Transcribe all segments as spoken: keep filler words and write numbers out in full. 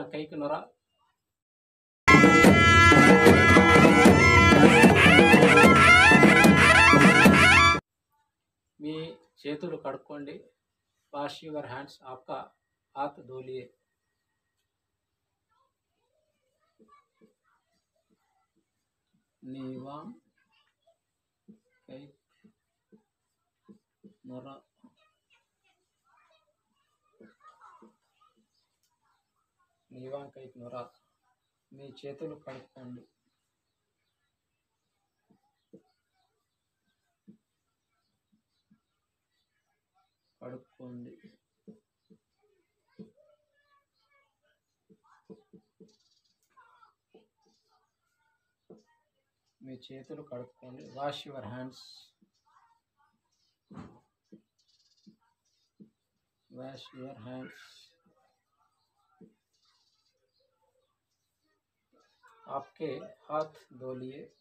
कैक नोरा। मी चेतुलु कड़ुक्कोंडि। Wash your hands, आपका हाथ धो लिए। नीवांग कैक नोरा। नीवांग कैक नोरा। मी चेतुलु कड़ुक्कोंडि। कड़ुक्कोंडि। मी चेतुलु कड़ुक्कोंडि। Wash your hands. Wash your hands. आपके हाथ धो लिए।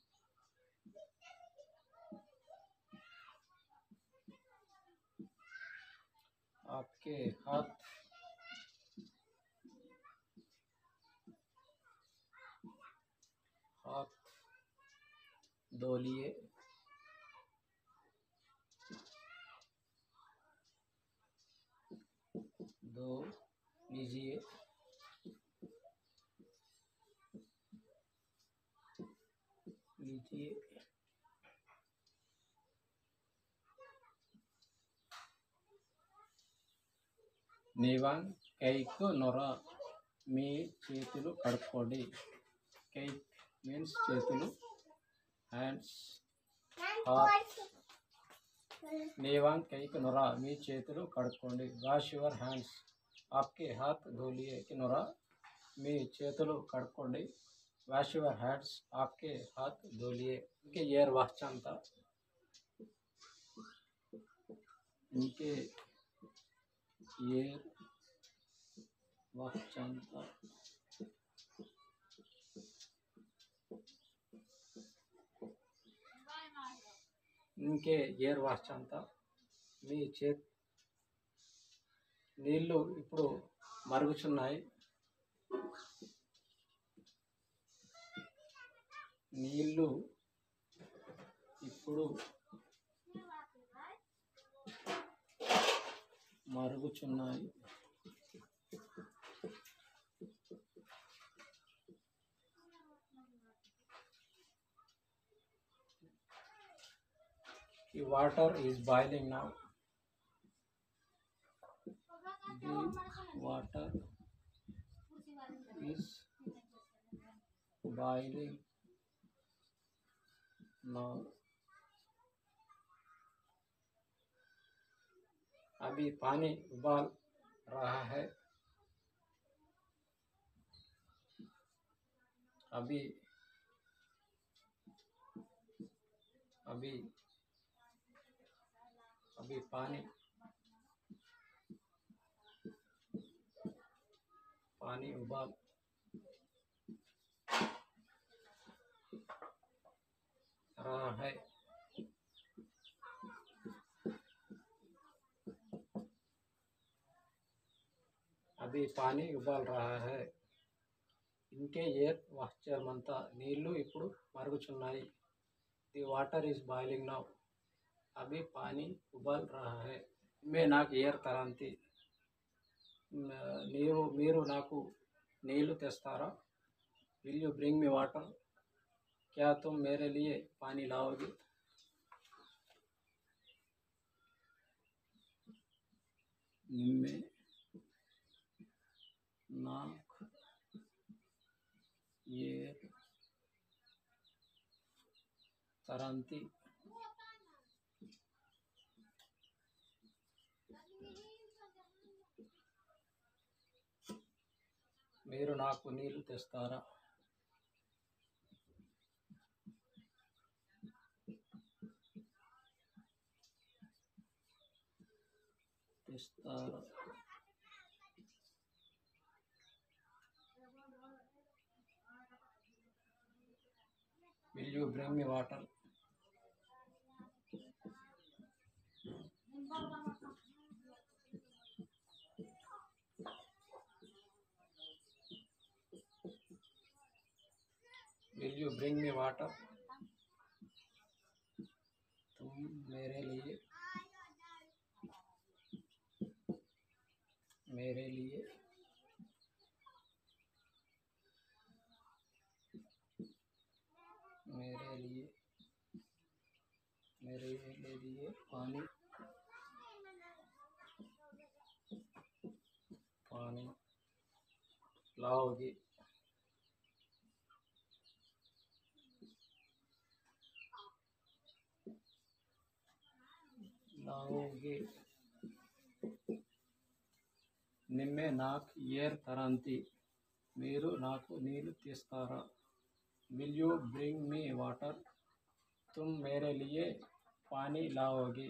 आपके हाथ, हाथ धो लिए। धो लीजिए। लीजिए। नीवांग कैक नोरा। मी चेतुलु कड़ुक्कोंडि। कैक means चेतुलु, hands, हाथ। नीवांग कैक नोरा, मी चेतुलु कड़ुक्कोंडि। Wash your hands, आपके हाथ धो लिए। कैक नोरा, मी चेतुलु कड़ुक्कोंडि। Wash your hands, आपके हाथ धो लिए। इंके येर वाहचंता। इंके येर वाहचंता। इंके येर वाहचंता। मी चेत नीळ्ळु इप्पुडु मरुगुचुन्नायि। नीळ्ळु इप्पुडु मरुगुचुन्नायि। The water is boiling now. The water is boiling now. अभी पानी उबाल रहा है। अभी, अभी, अभी पानी, पानी उबाल रहा है। अभी पानी उबल रहा है। इंके येर वाहचर मंता। नीळ्ळु इप्पुडु मरुगुचुन्नायि। The water is boiling now. अभी पानी उबल रहा है। निम्मे नाकु येर तरंती। न-, नीवु, मीरु नाकु नीळ्ळु तेस्तारा? Will you bring me water? क्या तुम मेरे लिए पानी लाओगे? निम्मे नाकु येर तरंती। मीरु नाकु नीळ्ळु तेस्तारा? तेस्तारा? Will you bring me water? Will you bring me water? तुम मेरे लिए, मेरे लिए, मेरे लिए, मेरे लिए पानी, पानी लाओगे? लाओगे? निम्मे नाक एर तरंती, मीरु नाकु नीलु तीस्तारा? Will you bring me water? तुम मेरे लिए पानी लाओगे?